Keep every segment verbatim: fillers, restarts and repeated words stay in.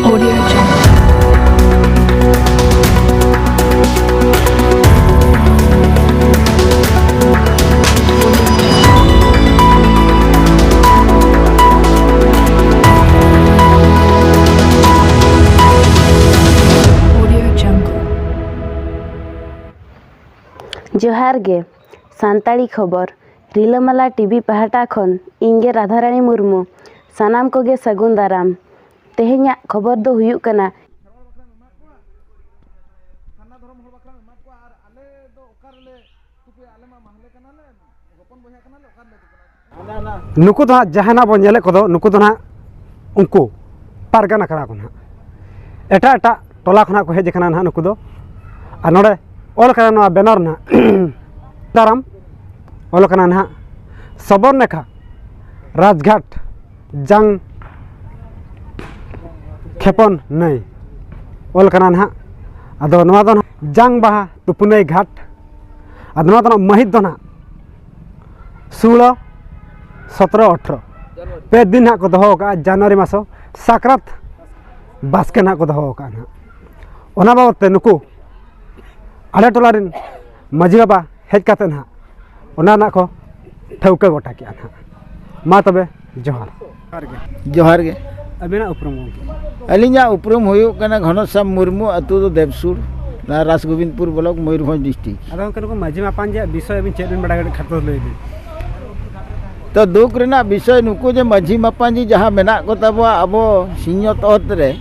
Audio Jungle. Audio Jungle. ᱡᱚᱦᱟᱨ ᱜᱮ᱾ ᱥᱟᱱᱛᱟᱲᱤ ᱠᱷᱚᱵᱚᱨ, ᱨᱤᱞᱟᱹᱢᱟᱞᱟ ᱴᱤᱵᱷᱤ ᱯᱟᱦᱴᱟ ᱠᱷᱚᱱ ᱤᱧ ᱜᱮ ᱨᱟᱫᱷᱟᱨᱟᱱᱤ ᱢᱩᱨᱢᱩ᱾ ᱥᱟᱱᱟᱢ ᱠᱚᱜᱮ ᱥᱟᱹᱜᱩᱱ ᱫᱟᱨᱟᱢ᱾ ᱛᱮᱦᱮᱧᱟᱜ ᱠᱷᱚᱵᱚᱨ ᱫᱚ ᱦᱩᱭᱩᱜ ᱠᱟᱱᱟ, ᱱᱩᱠᱩ ᱫᱚ ᱦᱟᱸᱜ ᱡᱟᱦᱟᱱᱟᱜ ᱵᱚᱱ ᱧᱮᱞᱮᱫ ᱠᱚᱫᱚ, ᱱᱩᱠᱩ ᱫᱚ ᱦᱟᱸᱜ ᱩᱱᱠᱩ ᱯᱟᱨᱜᱟᱱᱟ ᱠᱟᱱᱟ ᱠᱚ ᱦᱟᱸᱜ᱾ ᱮᱴᱟᱜ ᱮᱴᱟᱜ ᱴᱚᱞᱟ ᱠᱷᱚᱱᱟᱜ ᱠᱚ ᱦᱮᱡ ᱟᱠᱟᱱᱟ ᱦᱟᱸᱜ ᱱᱩᱠᱩ ᱫᱚ᱾ ᱟᱨ ᱱᱚᱰᱮ ᱚᱞ ᱠᱟᱱᱟ ᱱᱚᱣᱟ ᱵᱮᱱᱟᱨ ᱱᱟᱦᱟᱜ ᱫᱟᱨᱟᱢ ᱚᱞ ᱠᱟᱱᱟ ᱱᱟᱦᱟᱜ ᱥᱚᱵᱚᱨᱱᱮᱠᱷᱟ ᱨᱟᱡᱽᱜᱷᱟᱴ ᱡᱟᱝ ᱠᱷᱮᱯᱚᱱ ᱱᱟᱹᱭ ᱚᱞ ᱠᱟᱱᱟ ᱱᱟᱦᱟᱜ᱾ ᱟᱫᱚ ᱱᱚᱣᱟ ᱫᱚ ᱱᱟᱦᱟᱜ ᱡᱟᱝ ᱵᱟᱦᱟ ᱛᱩᱯᱩᱱᱟᱹᱭ ᱜᱷᱟᱴ᱾ ᱟᱫᱚ ᱱᱚᱣᱟ ᱫᱚ ᱱᱟᱦᱟᱜ ᱢᱟᱹᱦᱤᱛ ᱫᱚ ᱱᱟᱦᱟᱜ ᱥᱳᱞᱳ, ᱥᱚᱛᱨᱚ, ᱟᱴᱷᱨᱚ, ᱯᱮ ᱫᱤᱱ ᱱᱟᱦᱟᱜ ᱠᱚ ᱫᱚᱦᱚ ᱟᱠᱟᱫᱼᱟ᱾ ᱡᱟᱱᱩᱣᱟᱨᱤ ᱢᱟᱥᱚ ᱥᱟᱠᱨᱟᱛ ᱵᱟᱥᱠᱮ ᱱᱟᱦᱟᱜ ᱠᱚ ᱫᱚᱦᱚ ᱟᱠᱟᱫᱼᱟ ᱱᱟᱦᱟᱜ᱾ ᱚᱱᱟ ᱵᱟᱵᱚᱫ ᱛᱮ ᱱᱩᱠᱩ ᱟᱞᱮ ᱴᱚᱞᱟ ᱨᱮᱱ ᱢᱟᱹᱡᱷᱤ ᱵᱟᱵᱟ ᱦᱮᱡ ᱠᱟᱛᱮ ᱱᱟᱦᱟᱜ ᱚᱱᱟ ᱨᱮᱱᱟᱜ ᱠᱚ ᱴᱷᱟᱹᱣᱠᱟᱹ ᱜᱚᱴᱟ ᱠᱮᱜᱼᱟ ᱱᱟᱦᱟᱜ᱾ ᱢᱟ ᱛᱚᱵᱮ ᱡᱚᱦᱟᱨ᱾ ᱡᱚᱦᱟᱨ ᱜᱮ᱾ ᱟᱹᱵᱤᱱᱟᱜ ᱩᱯᱨᱩᱢ ᱜᱚᱢᱠᱮ? ᱟᱹᱞᱤᱧᱟᱜ ᱩᱯᱨᱩᱢ ᱦᱩᱭᱩᱜ ᱠᱟᱱᱟ ᱜᱷᱚᱱᱚᱥᱟᱢ ᱢᱩᱨᱢᱩ, ᱟᱹᱛᱩ ᱫᱚ ᱫᱮᱵᱽᱥᱩᱨ, ᱱᱚᱣᱟ ᱨᱟᱥᱜᱳᱵᱤᱱᱫᱯᱩᱨ ᱵᱞᱚᱠ, ᱢᱚᱭᱩᱨᱵᱷᱚᱸᱡᱽ ᱰᱤᱥᱴᱨᱤᱠᱴ᱾ ᱟᱫᱚ ᱜᱚᱢᱠᱮ, ᱱᱩᱠᱩ ᱢᱟᱹᱡᱷᱤ ᱢᱟᱯᱟᱱᱡᱤᱭᱟᱜ ᱵᱤᱥᱚᱭ ᱟᱹᱵᱤᱱ ᱪᱮᱫ ᱵᱤᱱ ᱵᱟᱲᱟᱭᱟ, ᱠᱟᱹᱴᱤᱡ ᱠᱷᱟᱴᱚ ᱞᱟᱹᱭ ᱵᱤᱱ᱾ ᱛᱚ, ᱫᱩᱠ ᱨᱮᱱᱟᱜ ᱵᱤᱥᱚᱭ, ᱱᱩᱠᱩ ᱡᱮ ᱢᱟᱹᱡᱷᱤ ᱢᱟᱯᱟᱱᱡᱤ ᱡᱟᱦᱟᱸ ᱢᱮᱱᱟᱜ ᱠᱚ ᱛᱟᱵᱚᱣᱟ ᱟᱵᱚ ᱥᱤᱧᱚᱛ ᱚᱛ ᱨᱮ,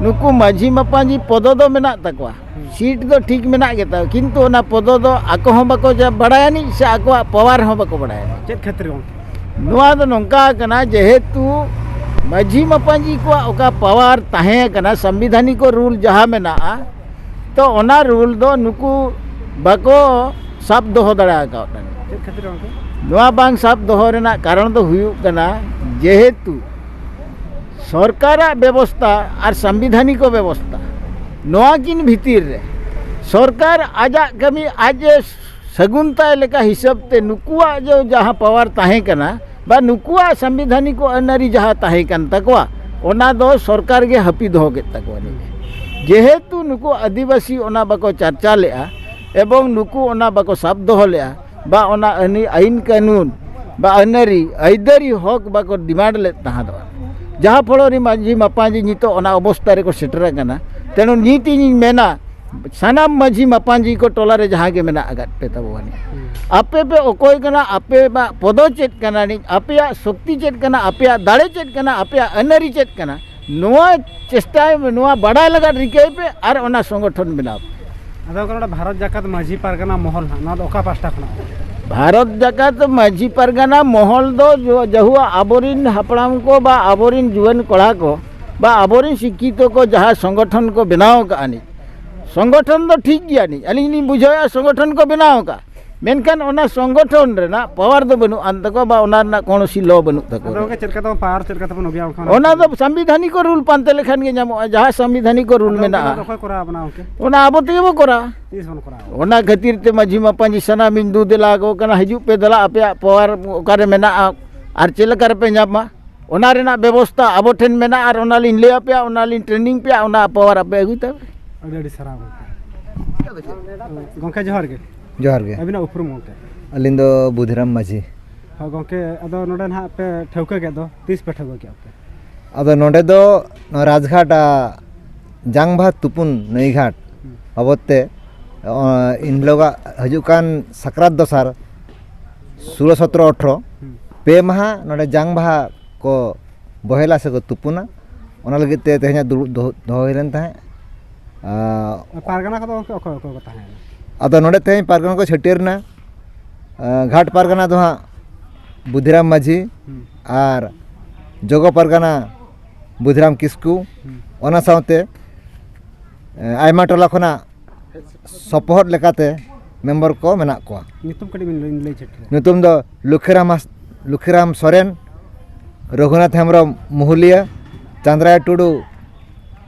ᱱᱩᱠᱩ ᱢᱟᱹᱡᱷᱤ ᱢᱟᱯᱟᱱᱡᱤ ᱯᱚᱫᱚ ᱫᱚ ᱢᱮᱱᱟᱜ ᱛᱟᱠᱚᱣᱟ, ᱥᱤᱴ ᱫᱚ ᱴᱷᱤᱠ ᱢᱮᱱᱟᱜ ᱜᱮᱛᱟ, ᱠᱤᱱᱛᱩ ᱚᱱᱟ ᱯᱚᱫᱚ ᱫᱚ ᱟᱠᱚ ᱦᱚᱸ ᱵᱟᱠᱚ ᱡᱟ-, ᱵᱟᱲᱟᱭ ᱟᱹᱱᱤᱡ ᱥᱮ ᱟᱠᱚᱣᱟᱜ ᱯᱟᱣᱟᱨ ᱦᱚᱸ ᱵᱟᱠᱚ ᱵᱟᱲᱟᱭ ᱟᱹᱱᱤᱡ᱾ ᱪᱮᱫ ᱠᱷᱟᱹᱛᱤᱨ ᱜᱚᱢᱠᱮ? ᱱᱚᱣᱟ ᱫᱚ ᱱᱚᱝᱠᱟ ᱠᱟᱱᱟ, ᱡᱮᱦᱮᱛᱩ ᱢᱟᱹᱡᱷᱤ ᱢᱟᱯᱟᱱᱡᱤ ᱠᱚᱣᱟᱜ ᱚᱠᱟ ᱯᱟᱣᱟᱨ ᱛᱟᱦᱮᱸ ᱠᱟᱱᱟ, ᱥᱟᱢᱵᱤᱫᱷᱟᱱᱤᱠ ᱨᱩᱞ ᱡᱟᱦᱟᱸ ᱢᱮᱱᱟᱜᱼᱟ, ᱛᱚ ᱚᱱᱟ ᱨᱩᱞ ᱫᱚ ᱱᱩᱠᱩ ᱵᱟᱠᱚ ᱥᱟᱵ ᱫᱚᱦᱚ ᱫᱟᱲᱮ ᱟᱠᱟᱫ ᱛᱟᱦᱮᱸᱫ᱾ ᱪᱮᱫ ᱠᱷᱟᱹᱛᱤᱨ ᱜᱚᱢᱠᱮ? ᱱᱚᱣᱟ ᱵᱟᱝ ᱥᱟᱵ ᱫᱚᱦᱚ ᱨᱮᱱᱟᱜ ᱠᱟᱨᱚᱱ ᱫᱚ ᱦᱩᱭᱩᱜ ᱠᱟᱱᱟ, ᱡᱮᱦᱮᱛᱩ ᱥᱚᱨᱠᱟᱨᱟᱜ ᱵᱮᱵᱚᱥᱛᱟ ᱟᱨ ᱥᱟᱢᱵᱤᱫᱷᱟᱱᱤᱠ ᱵᱮᱵᱚᱥᱛᱟ, ᱱᱚᱣᱟ ᱠᱤᱱ ᱵᱷᱤᱛᱤᱨ ᱨᱮ ᱥᱚᱨᱠᱟᱨ ᱟᱡᱟᱜ ᱠᱟᱹᱢᱤ ᱟᱡ ᱮ ᱥᱟᱹᱜᱩᱱ ᱛᱟᱭ ᱞᱮᱠᱟ ᱦᱤᱥᱟᱹᱵ ᱛᱮ ᱱᱩᱠᱩᱣᱟᱜ ᱡᱮ ᱡᱟᱦᱟᱸ ᱯᱟᱣᱟᱨ ᱛᱟᱦᱮᱸ ᱠᱟᱱᱟ, ᱵᱟ ᱱᱩᱠᱩᱣᱟᱜ ᱥᱟᱢᱵᱤᱫᱷᱟᱱᱤᱠ ᱟᱹᱱ ᱟᱹᱨᱤ ᱡᱟᱦᱟᱸ ᱛᱟᱦᱮᱸ ᱠᱟᱱ ᱛᱟᱠᱚᱣᱟ, ᱚᱱᱟ ᱫᱚ ᱥᱚᱨᱠᱟᱨ ᱜᱮ ᱦᱟᱹᱯᱤ ᱫᱚᱦᱚ ᱠᱮᱫ ᱛᱟᱠᱚᱣᱟ ᱱᱤᱭᱟᱹ᱾ ᱡᱮᱦᱮᱛᱩ ᱱᱩᱠᱩ ᱟᱹᱫᱤᱵᱟᱹᱥᱤ ᱚᱱᱟ ᱵᱟᱠᱚ ᱪᱟᱨᱪᱟ ᱞᱮᱫᱼᱟ ᱮᱵᱚᱝ ᱱᱩᱠᱩ ᱚᱱᱟ ᱵᱟᱠᱚ ᱥᱟᱵ ᱫᱚᱦᱚ ᱞᱮᱫᱼᱟ, ᱵᱟ ᱚᱱᱟ ᱟᱹᱱᱤ ᱟᱹᱭᱤᱱ ᱠᱟᱹᱱᱩᱱ ᱵᱟ ᱟᱹᱱᱟᱹᱨᱤ ᱟᱹᱭᱫᱟᱹᱨᱤ ᱦᱚᱠ ᱵᱟᱠᱚ ᱰᱤᱢᱟᱱᱰ ᱞᱮᱫ ᱛᱟᱦᱮᱸ ᱫᱚ, ᱡᱟᱦᱟᱸ ᱯᱷᱚᱲᱚ ᱨᱮ ᱢᱟᱹᱡᱷᱤ ᱢᱟᱯᱟᱧᱡᱤ ᱱᱤᱛᱚᱜ ᱚᱱᱟ ᱚᱵᱚᱥᱛᱟ ᱨᱮᱠᱚ ᱥᱮᱴᱮᱨ ᱟᱠᱟᱱᱟ᱾ ᱛᱮᱱᱩ ᱱᱤᱛ ᱤᱧᱤᱧ ᱢᱮᱱᱟ, ᱥᱟᱱᱟᱢ ᱢᱟᱹᱡᱷᱤ ᱢᱟᱯᱟᱧᱡᱤ ᱠᱚ ᱴᱚᱞᱟ ᱨᱮ ᱡᱟᱦᱟᱸ ᱜᱮ ᱢᱮᱱᱟᱜ ᱟᱠᱟᱫ ᱯᱮ ᱛᱟᱵᱚᱱ, ᱟᱯᱮ ᱯᱮ ᱚᱠᱚᱭ ᱠᱟᱱᱟ, ᱟᱯᱮᱭᱟᱜ ᱯᱚᱫᱚ ᱪᱮᱫ ᱠᱟᱱᱟ, ᱟᱯᱮᱭᱟᱜ ᱥᱚᱠᱛᱤ ᱪᱮᱫ ᱠᱟᱱᱟ, ᱟᱯᱮᱭᱟᱜ ᱫᱟᱲᱮ ᱪᱮᱫ ᱠᱟᱱᱟ, ᱟᱯᱮᱭᱟᱜ ᱟᱹᱱᱟᱹᱨᱤ ᱪᱮᱫ ᱠᱟᱱᱟ, ᱱᱚᱣᱟ ᱪᱮᱥᱴᱟᱭ ᱢᱮ, ᱱᱚᱣᱟ ᱵᱟᱰᱟᱭ ᱞᱟᱜᱟᱫ ᱨᱤᱠᱟᱹᱭ ᱯᱮ ᱟᱨ ᱚᱱᱟ ᱥᱚᱝᱜᱚᱴᱷᱚᱱ ᱵᱮᱱᱟᱣ ᱯᱮ᱾ ᱟᱫᱚ ᱜᱚᱢᱠᱮ, ᱱᱚᱰᱮ ᱵᱷᱟᱨᱚᱛ ᱡᱟᱠᱟᱛ ᱢᱟᱹᱡᱷᱤ ᱯᱟᱨᱜᱟᱱᱟ ᱢᱚᱦᱚᱞ ᱱᱟᱦᱟᱜ, ᱱᱚᱣᱟ ᱫᱚ ᱚᱠᱟ ᱯᱟᱦᱴᱟ ᱠᱷᱚᱱᱟᱜ? ᱵᱷᱟᱨᱚᱛ ᱡᱟᱠᱟᱛ ᱢᱟᱹᱡᱷᱤ ᱯᱟᱨᱜᱟᱱᱟ ᱢᱚᱦᱚᱞ ᱫᱚ ᱡᱚ-, ᱡᱟᱹᱦᱩᱣᱟᱜ ᱟᱵᱚᱨᱤᱱ ᱦᱟᱯᱲᱟᱢ ᱠᱚ ᱵᱟ ᱟᱵᱚᱨᱤᱱ ᱡᱩᱣᱟᱹᱱ ᱠᱚᱲᱟ ᱠᱚ ᱵᱟ ᱟᱵᱚᱨᱤᱱ ᱥᱤᱠᱠᱷᱤᱛᱚ ᱠᱚ ᱡᱟᱦᱟᱸ ᱥᱚᱝᱜᱚᱴᱷᱚᱱ ᱠᱚ ᱵᱮᱱᱟᱣ ᱟᱠᱟᱫᱼᱟ ᱱᱤᱡ, ᱥᱚᱝᱜᱚᱴᱷᱚᱱ ᱫᱚ ᱴᱷᱤᱠ ᱜᱮᱭᱟ ᱱᱤᱡ, ᱟᱹᱞᱤᱧ ᱞᱤᱧ ᱵᱩᱡᱷᱟᱹᱣᱮᱫᱼᱟ ᱥᱚᱝᱜᱚᱴᱷᱚᱱ ᱠᱚ ᱵᱮᱱᱟᱣ ᱟᱠᱟᱫᱼᱟ, ᱢᱮᱱᱠᱷᱟᱱ ᱚᱱᱟ ᱥᱚᱝᱜᱚᱴᱷᱚᱱ ᱨᱮᱱᱟᱜ ᱯᱟᱣᱟᱨ ᱫᱚ ᱵᱟᱹᱱᱩᱜ ᱟᱱ ᱛᱟᱠᱚᱣᱟ ᱵᱟ ᱚᱱᱟ ᱨᱮᱱᱟᱜ ᱠᱳᱱᱳ ᱥᱤᱞᱚ ᱵᱟᱹᱱᱩᱜ ᱟᱫᱚ ᱛᱟᱠᱚᱣᱟ᱾ ᱜᱚᱢᱠᱮ, ᱪᱮᱫ ᱞᱮᱠᱟ ᱛᱮᱵᱚᱱ ᱯᱟᱣᱟᱨ, ᱪᱮᱫ ᱞᱮᱠᱟ ᱛᱮᱵᱚᱱ ᱚᱵᱮᱭᱟ ᱚᱱᱠᱟᱱᱟᱜ? ᱚᱱᱟ ᱫᱚ ᱥᱟᱢᱵᱤᱫᱷᱟᱱᱤᱠ ᱨᱩᱞ ᱯᱟᱱᱛᱮ ᱞᱮᱠᱷᱟᱱ ᱜᱮ ᱧᱟᱢᱚᱜᱼᱟ, ᱡᱟᱦᱟᱸ ᱥᱟᱢᱵᱤᱫᱷᱟᱱᱤᱠ ᱨᱩᱞ ᱟᱫᱚ ᱚᱱᱟ ᱢᱮᱱᱟᱜᱼᱟ᱾ ᱫᱚ ᱚᱠᱚᱭ ᱠᱚᱨᱟᱣ ᱵᱚᱱᱟ ᱜᱚᱢᱠᱮ? ᱚᱱᱟ ᱟᱵᱚ ᱛᱮᱜᱮ ᱵᱚ ᱠᱚᱨᱟᱣᱟ᱾ ᱛᱤᱥ ᱵᱚᱱ ᱠᱚᱨᱟᱣᱟ? ᱚᱱᱟ ᱠᱷᱟᱹᱛᱤᱨ ᱛᱮ ᱢᱟᱹᱡᱷᱤ ᱢᱟᱯᱟᱧᱡᱤ ᱥᱟᱱᱟᱢᱤᱧ ᱫᱩ ᱫᱮᱞᱟ ᱟᱠᱚ ᱠᱟᱱᱟ, ᱦᱤᱡᱩᱜ ᱯᱮ ᱫᱮᱞᱟ, ᱟᱯᱮᱭᱟᱜ ᱯᱟᱣᱟᱨ ᱚᱠᱟᱨᱮ ᱢᱮᱱᱟᱜᱼᱟ ᱟᱨ ᱪᱮᱫ ᱞᱮᱠᱟ ᱨᱮᱯᱮ ᱧᱟᱢᱟ, ᱚᱱᱟ ᱨᱮᱱᱟᱜ ᱵᱮᱵᱚᱥᱛᱷᱟ ᱟᱵᱚ ᱴᱷᱮᱱ ᱢᱮᱱᱟᱜᱼᱟ ᱟᱨ ᱚᱱᱟ ᱞᱤᱧ ᱞᱟᱹᱭ ᱟᱯᱮᱭᱟ, ᱚᱱᱟ ᱞᱤᱧ ᱴᱨᱮᱱᱤᱝ ᱯᱮᱭᱟ, ᱚᱱᱟ ᱯᱟᱣᱟᱨ ᱟᱯᱮ ᱟᱹᱜᱩᱭ ᱛᱟᱯᱮ᱾ ᱟᱹᱰᱤ ᱟᱹᱰᱤ ᱥᱟᱨᱦᱟᱣ ᱜᱚᱢᱠᱮ᱾ ᱜᱚᱢᱠᱮ, ᱡᱚᱦᱟᱨ ᱜᱮ᱾ ᱡᱚᱦᱟᱨ ᱜᱮ᱾ ᱟᱹᱵᱤᱱᱟᱜ ᱩᱯᱨᱩᱢ ᱜᱚᱢᱠᱮ? ᱟᱹᱞᱤᱧ ᱫᱚ ᱵᱩᱫᱷᱤᱨᱟᱢ ᱢᱟᱹᱡᱷᱤ᱾ ᱦᱳᱭ ᱜᱚᱢᱠᱮ, ᱟᱫᱚ ᱱᱚᱰᱮ ᱱᱟᱦᱟᱜ ᱯᱮ ᱴᱷᱟᱹᱣᱠᱟᱹ ᱠᱮᱫ ᱫᱚ, ᱛᱤᱥ ᱯᱮ ᱴᱷᱟᱹᱣᱠᱟᱹ ᱠᱮᱫᱼᱟ ᱯᱮ? ᱟᱫᱚ ᱱᱚᱰᱮ ᱫᱚ ᱱᱚᱣᱟ ᱨᱟᱡᱽᱜᱷᱟᱴ, ᱟ, ᱡᱟᱝ ᱵᱟᱦᱟ ᱛᱩᱯᱩᱱ ᱱᱟᱹᱭ ᱜᱷᱟᱴ ᱦᱩᱸ᱾ ᱵᱟᱵᱚᱫ ᱛᱮ, ᱚ, ᱤᱱ ᱦᱤᱞᱳᱜᱟᱜ ᱦᱤᱡᱩᱜ ᱠᱟᱱ ᱥᱟᱠᱨᱟᱛ ᱫᱚᱥᱟᱨ ᱥᱳᱞᱳ, ᱥᱚᱛᱨᱚ, ᱟᱴᱷᱨᱚ ᱦᱩᱸ᱾ ᱯᱮ ᱢᱟᱦᱟ ᱱᱚᱰᱮ ᱡᱟᱝ ᱵᱟᱦᱟ ᱠᱚ ᱵᱚᱦᱮᱞᱟ ᱥᱮ ᱠᱚ ᱛᱩᱯᱩᱱᱟ, ᱚᱱᱟ ᱞᱟᱹᱜᱤᱫ ᱛᱮ ᱛᱮᱦᱮᱧᱟᱜ ᱫᱩᱲᱩᱵ ᱫᱚᱦᱚ, ᱫᱚᱦᱚ ᱦᱩᱭ ᱞᱮᱱ ᱛᱟᱦᱮᱸᱫ᱾ ᱟᱨ ᱯᱟᱨᱜᱟᱱᱟ ᱠᱚᱫᱚ ᱜᱚᱢᱠᱮ ᱚᱠᱚᱭ ᱚᱠᱚᱭ ᱠᱚ ᱛᱟᱦᱮᱸᱭᱮᱱᱟ? ᱟᱫᱚ ᱱᱚᱰᱮ ᱛᱮᱦᱮᱧ ᱯᱟᱨᱜᱟᱱᱟ ᱠᱚ ᱪᱷᱟᱹᱴᱭᱟᱹᱨ ᱮᱱᱟ᱾ ᱟᱸ, ᱜᱷᱟᱴ ᱯᱟᱨᱜᱟᱱᱟ ᱫᱚ ᱦᱟᱸᱜ ᱵᱩᱫᱷᱤᱨᱟᱢ ᱢᱟᱹᱡᱷᱤ ᱦᱩᱸ᱾ ᱟᱨ ᱡᱚᱜᱚ ᱯᱟᱨᱜᱟᱱᱟ ᱵᱩᱫᱷᱤᱨᱟᱢ ᱠᱤᱥᱠᱩ, ᱦᱩᱸ᱾ ᱚᱱᱟ ᱥᱟᱶᱛᱮ, ᱮᱸ, ᱟᱭᱢᱟ ᱴᱚᱞᱟ ᱠᱷᱚᱱᱟᱜ ᱥᱚᱯᱚᱦᱚᱫ ᱞᱮᱠᱟᱛᱮ ᱢᱮᱢᱵᱚᱨ ᱠᱚ ᱢᱮᱱᱟᱜ ᱠᱚᱣᱟ᱾ ᱧᱩᱛᱩᱢ ᱠᱟᱹᱴᱤᱡ ᱵᱤᱱ ᱞᱟᱹᱭ, ᱞᱟᱹᱭ ᱪᱷᱮᱴ ᱠᱮᱫᱟ᱾ ᱧᱩᱛᱩᱢ ᱫᱚ ᱞᱩᱠᱷᱤᱨᱟᱢ ᱦᱟᱸᱥ-, ᱞᱩᱠᱷᱤᱨᱟᱢ ᱥᱚᱨᱮᱱ, ᱨᱚᱜᱷᱩᱱᱟᱛᱷ ᱦᱮᱢᱵᱨᱚᱢ ᱢᱩᱦᱩᱞᱤᱭᱟᱹ, ᱪᱟᱸᱫᱽᱨᱟᱭ ᱴᱩᱰᱩ,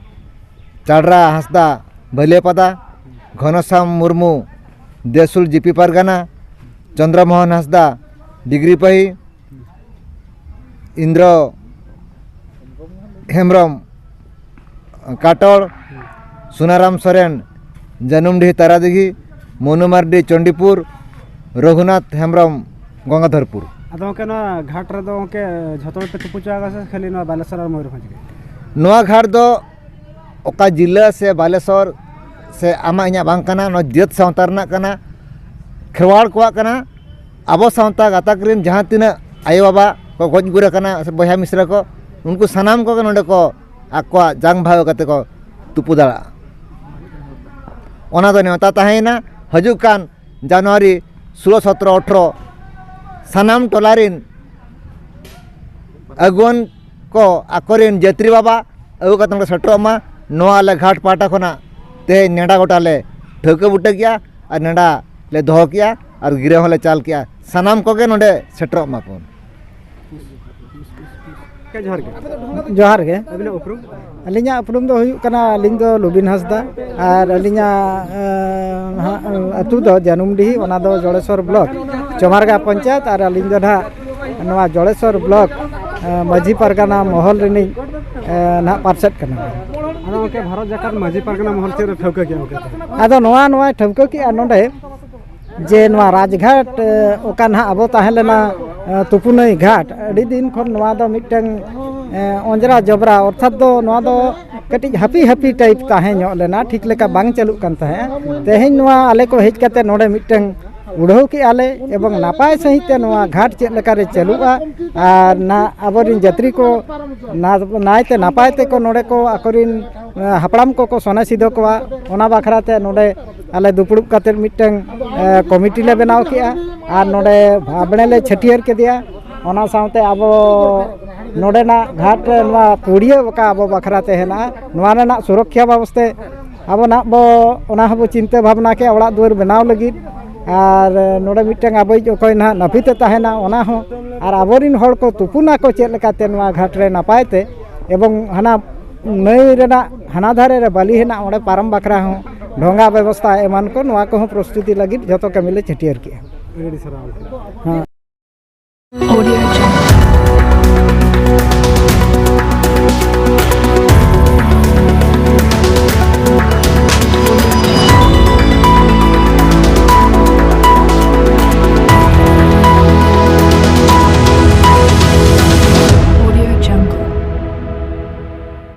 ᱪᱟᱰᱨᱟ ᱦᱟᱸᱥᱫᱟ ᱵᱷᱟᱹᱞᱤᱭᱟᱹᱯᱟᱫᱟ, ᱜᱷᱚᱱᱚᱥᱟᱢ ᱢᱩᱨᱢᱩ ᱫᱮᱥᱩᱞ ᱡᱤᱯᱤ ᱯᱟᱨᱜᱟᱱᱟ, ᱪᱚᱱᱫᱨᱚ ᱢᱳᱦᱚᱱ ᱦᱟᱸᱥᱫᱟ ᱰᱤᱜᱽᱨᱤ ᱯᱟᱹᱦᱤ, ᱤᱱᱫᱨᱚ, ᱦᱮᱢᱵᱨᱚᱢ ᱠᱟᱴᱚᱲ, ᱥᱩᱱᱟᱨᱟᱢ ᱥᱚᱨᱮᱱ ᱡᱟᱹᱱᱩᱢᱰᱤᱦᱤ ᱛᱟᱨᱟᱫᱤᱜᱷᱤ, ᱢᱚᱱᱩ ᱢᱟᱨᱰᱤ ᱪᱚᱱᱰᱤᱯᱩᱨ, ᱨᱚᱜᱷᱩᱱᱟᱛᱷ ᱦᱮᱢᱵᱨᱚᱢ ᱜᱚᱝᱜᱟᱫᱷᱚᱨᱯᱩᱨ᱾ ᱟᱫᱚ ᱜᱚᱢᱠᱮ, ᱱᱚᱣᱟ ᱜᱷᱟᱴ ᱨᱮᱫᱚ ᱜᱚᱢᱠᱮ ᱡᱷᱚᱛᱚ ᱦᱚᱲ ᱯᱮ ᱛᱩᱯᱩ ᱪᱚ ᱟᱠᱟᱫᱟ ᱥᱮ ᱠᱷᱟᱹᱞᱤ ᱱᱚᱣᱟ ᱵᱟᱞᱮᱥᱚᱨ ᱟᱨ ᱢᱚᱭᱩᱨᱵᱷᱚᱸᱡᱽ ᱜᱮ? ᱱᱚᱣᱟ ᱜᱷᱟᱴ ᱫᱚ ᱚᱠᱟ ᱡᱤᱞᱟᱹ ᱥᱮ ᱵᱟᱞᱮᱥᱚᱨ ᱥᱮ ᱟᱢᱟᱜ ᱤᱧᱟᱹᱜ ᱵᱟᱝ ᱠᱟᱱᱟ, ᱱᱚᱣᱟ ᱡᱟᱹᱛ ᱥᱟᱶᱛᱟ ᱨᱮᱱᱟᱜ ᱠᱟᱱᱟ, ᱠᱷᱮᱨᱣᱟᱲ ᱠᱚᱣᱟᱜ ᱠᱟᱱᱟ᱾ ᱟᱵᱚ ᱥᱟᱶᱛᱟ ᱜᱟᱛᱟᱠ ᱨᱮᱱ ᱡᱟᱦᱟᱸ ᱛᱤᱱᱟᱹᱜ ᱟᱭᱳᱼᱵᱟᱵᱟ ᱠᱚ ᱜᱚᱡ ᱜᱩᱨ ᱟᱠᱟᱱᱟ ᱥᱮ ᱵᱚᱭᱦᱟ ᱢᱤᱥᱨᱟ ᱠᱚ, ᱩᱱᱠᱩ ᱥᱟᱱᱟᱢ ᱠᱚᱜᱮ ᱱᱚᱰᱮ ᱠᱚ ᱟᱠᱚᱣᱟᱜ ᱡᱟᱝ ᱵᱷᱟᱣ ᱠᱟᱛᱮ ᱠᱚ ᱛᱩᱯᱩ ᱫᱟᱲᱮᱭᱟᱜᱼᱟ᱾ ᱚᱱᱟ ᱫᱚ ᱱᱮᱣᱛᱟ ᱛᱟᱦᱮᱸᱭᱮᱱᱟ ᱦᱤᱡᱩᱜ ᱠᱟᱱ ᱡᱟᱱᱩᱣᱟᱨᱤ ᱥᱳᱞᱳ, ᱥᱚᱛᱨᱚ, ᱟᱴᱷᱨᱚ ᱥᱟᱱᱟᱢ ᱴᱚᱞᱟ ᱨᱮᱱ ᱟᱹᱜᱩᱣᱟᱹᱱ ᱠᱚ ᱟᱠᱚᱨᱮᱱ ᱡᱟᱹᱛᱨᱤ ᱵᱟᱵᱟ ᱟᱹᱜᱩ ᱠᱟᱛᱮ ᱠᱚ ᱥᱮᱴᱮᱨᱚᱜ ᱢᱟ᱾ ᱱᱚᱣᱟ ᱟᱞᱮ ᱜᱷᱟᱴ ᱯᱟᱦᱴᱟ ᱠᱷᱚᱱᱟᱜ ᱛᱮᱦᱮᱧ ᱱᱮᱰᱟ ᱜᱚᱴᱟ ᱞᱮ ᱴᱷᱟᱹᱣᱠᱟᱹ ᱵᱩᱴᱟᱹ ᱠᱮᱜᱼᱟ ᱟᱨ ᱱᱮᱰᱟ ᱞᱮ ᱫᱚᱦᱚ ᱠᱮᱜᱼᱟ ᱟᱨ ᱜᱤᱨᱟᱹ ᱦᱚᱸᱞᱮ ᱪᱟᱞ ᱠᱮᱜᱼᱟ᱾ ᱥᱟᱱᱟᱢ ᱠᱚᱜᱮ ᱱᱚᱰᱮ ᱥᱮᱴᱮᱨᱚᱜ ᱢᱟᱵᱚᱱ᱾ ᱜᱚᱢᱠᱮ, ᱡᱚᱦᱟᱨ ᱜᱮ᱾ ᱡᱚᱦᱟᱨ ᱜᱮ᱾ ᱟᱹᱵᱤᱱᱟᱜ ᱩᱯᱨᱩᱢ? ᱟᱹᱞᱤᱧᱟᱜ ᱩᱯᱨᱩᱢ ᱫᱚ ᱦᱩᱭᱩᱜ ᱠᱟᱱᱟ, ᱟᱹᱞᱤᱧ ᱫᱚ ᱞᱩᱵᱤᱱ ᱦᱟᱸᱥᱫᱟ, ᱟᱨ ᱟᱹᱞᱤᱧᱟᱜ, ᱮᱸ, ᱦᱟᱸᱜ, ᱟᱹᱛᱩ ᱫᱚ ᱡᱟᱹᱱᱩᱢᱰᱤᱦᱤ, ᱚᱱᱟ ᱫᱚ ᱡᱚᱲᱮᱥᱚᱨ ᱵᱞᱚᱠ, ᱪᱚᱢᱟᱨᱜᱟ ᱯᱚᱧᱪᱟᱭᱮᱛ, ᱟᱨ ᱟᱹᱞᱤᱧ ᱫᱚ ᱱᱟᱦᱟᱜ ᱱᱚᱣᱟ ᱡᱚᱲᱮᱥᱚᱨ ᱵᱞᱚᱠ, ᱮᱸ, ᱢᱟᱹᱡᱷᱤ ᱯᱟᱨᱜᱟᱱᱟ ᱢᱚᱦᱚᱞ ᱨᱤᱱᱤᱡ, ᱮᱸ, ᱱᱟᱦᱟᱜ ᱯᱟᱨᱥᱮᱛ ᱠᱟᱱᱟ᱾ ᱟᱫᱚ ᱜᱚᱢᱠᱮ, ᱵᱷᱟᱨᱚᱛ ᱡᱟᱠᱟᱛ ᱢᱟᱹᱡᱷᱤ ᱯᱟᱨᱜᱟᱱᱟ ᱢᱚᱦᱚᱞ ᱪᱮᱫ ᱨᱮ ᱴᱷᱟᱹᱣᱠᱟᱹ ᱠᱮᱜᱼᱟ ᱜᱚᱢᱠᱮ? ᱟᱫᱚ ᱱᱚᱣᱟ, ᱱᱚᱣᱟᱭ ᱴᱷᱟᱹᱣᱠᱟᱹ ᱠᱮᱜᱼᱟ ᱱᱚᱰᱮ, ᱡᱮ ᱱᱚᱣᱟ ᱨᱟᱡᱽᱜᱷᱟᱴ, ᱮ, ᱚᱠᱟ ᱱᱟᱦᱟᱜ ᱟᱵᱚ ᱛᱟᱦᱮᱸ ᱞᱮᱱᱟ, ᱮ, ᱛᱩᱯᱩᱱᱟᱹᱭ ᱜᱷᱟᱴ, ᱟᱹᱰᱤ ᱫᱤᱱ ᱠᱷᱚᱱ ᱱᱚᱣᱟ ᱫᱚ ᱢᱤᱫᱴᱟᱝ, ᱮ, ᱚᱸᱡᱽᱨᱟ ᱡᱚᱵᱽᱨᱟ, ᱚᱨᱛᱷᱟᱛ ᱫᱚ ᱱᱚᱣᱟ ᱫᱚ ᱠᱟᱹᱴᱤᱡ ᱦᱟᱹᱯᱤ ᱦᱟᱹᱯᱤ ᱴᱟᱭᱤᱯ ᱛᱟᱦᱮᱸ ᱧᱚᱜ ᱞᱮᱱᱟ, ᱴᱷᱤᱠ ᱞᱮᱠᱟ ᱵᱟᱝ ᱪᱟᱹᱞᱩᱜ ᱠᱟᱱ ᱛᱟᱦᱮᱸᱫ᱾ ᱛᱮᱦᱮᱧ ᱱᱚᱣᱟ ᱟᱞᱮ ᱠᱚ ᱦᱮᱡ ᱠᱟᱛᱮ ᱱᱚᱰᱮ ᱢᱤᱫᱴᱟᱝ ᱩᱰᱷᱟᱹᱣ ᱠᱮᱜᱼᱟ ᱞᱮ, ᱮᱵᱚᱝ ᱱᱟᱯᱟᱭ ᱥᱟᱺᱦᱤᱡ ᱛᱮ ᱱᱚᱣᱟ ᱜᱷᱟᱴ ᱪᱮᱫ ᱞᱮᱠᱟᱨᱮ ᱪᱟᱹᱞᱩᱜᱼᱟ ᱟᱨ ᱱᱟ-, ᱟᱵᱚᱨᱮᱱ ᱡᱟᱹᱛᱨᱤ ᱠᱚ ᱱᱟ-, ᱱᱟᱭᱛᱮ ᱱᱟᱯᱟᱭ ᱛᱮᱠᱚ ᱱᱚᱰᱮ ᱠᱚ ᱟᱠᱚᱨᱮᱱ, ᱮ, ᱦᱟᱯᱲᱟᱢ ᱠᱚᱠᱚ ᱥᱚᱱᱮ ᱥᱤᱫᱷᱟᱹ ᱠᱚᱣᱟ, ᱚᱱᱟ ᱵᱟᱠᱷᱨᱟ ᱛᱮ ᱱᱚᱰᱮ ᱟᱞᱮ ᱫᱩᱯᱲᱩᱵ ᱠᱟᱛᱮᱫ ᱢᱤᱫᱴᱟᱝ, ᱮ, ᱠᱚᱢᱤᱴᱤ ᱞᱮ ᱵᱮᱱᱟᱣ ᱠᱮᱜᱼᱟ ᱟᱨ ᱱᱚᱰᱮ ᱵᱟᱵᱽᱲᱮ ᱞᱮ ᱪᱷᱟᱹᱴᱭᱟᱹᱨ ᱠᱮᱫᱮᱭᱟ᱾ ᱚᱱᱟ ᱥᱟᱶᱛᱮ ᱟᱵᱚ ᱱᱚᱰᱮᱱᱟᱜ ᱜᱷᱟᱴ ᱨᱮ ᱱᱚᱣᱟ ᱯᱩᱲᱤᱭᱟᱹ ᱚᱠᱟ ᱟᱵᱚ ᱵᱟᱠᱷᱨᱟ ᱛᱮ ᱦᱮᱱᱟᱜᱼᱟ, ᱱᱚᱣᱟ ᱨᱮᱱᱟᱜ ᱥᱩᱨᱚᱠᱠᱷᱟ ᱵᱟᱵᱚᱥᱛᱮ ᱟᱵᱚ ᱱᱟᱜ ᱵᱚ, ᱚᱱᱟ ᱦᱚᱸᱵᱚ ᱪᱤᱱᱛᱟᱹ ᱵᱷᱟᱵᱽᱱᱟ ᱠᱮᱜᱼᱟ ᱚᱲᱟᱜ ᱫᱩᱣᱟᱹᱨ ᱵᱮᱱᱟᱣ ᱞᱟᱹᱜᱤᱫ᱾ ᱟᱨ ᱱᱚᱰᱮ ᱢᱤᱫᱴᱟᱝ ᱟᱵᱚᱭᱤᱡ ᱚᱠᱚᱭ ᱱᱟᱦᱟᱜ ᱱᱟᱹᱯᱤᱛᱮ ᱛᱟᱦᱮᱱᱟ, ᱚᱱᱟ ᱦᱚᱸ, ᱟᱨ ᱟᱵᱚᱨᱤᱱ ᱦᱚᱲ ᱠᱚ ᱛᱩᱯᱩᱱᱟᱠᱚ ᱪᱮᱫ ᱞᱮᱠᱟᱛᱮ ᱱᱚᱣᱟ ᱜᱷᱟᱴ ᱨᱮ ᱱᱟᱯᱟᱭ ᱛᱮ, ᱮᱵᱚᱝ ᱦᱟᱱᱟ ᱱᱟᱹᱭ ᱨᱮᱱᱟᱜ ᱦᱟᱱᱟ ᱫᱷᱟᱨᱮ ᱨᱮ ᱵᱟᱹᱞᱤ ᱦᱮᱱᱟᱜ, ᱚᱸᱰᱮ ᱯᱟᱨᱚᱢ ᱵᱟᱠᱷᱨᱟ ᱦᱚᱸ ᱰᱷᱚᱸᱜᱟ ᱵᱮᱵᱚᱥᱛᱷᱟ ᱮᱢᱟᱱ ᱠᱚ, ᱱᱚᱣᱟ ᱠᱚᱦᱚᱸ ᱯᱨᱚᱥᱛᱩᱛᱤ ᱞᱟᱹᱜᱤᱫ ᱡᱷᱚᱛᱚ ᱠᱟᱹᱢᱤ ᱞᱮ ᱪᱷᱟᱹᱴᱭᱟᱹᱨ ᱠᱮᱜᱼᱟ᱾ ᱟᱹᱰᱤ ᱟᱹᱰᱤ ᱥᱟᱨᱦᱟᱣ᱾ ᱦᱮᱸ᱾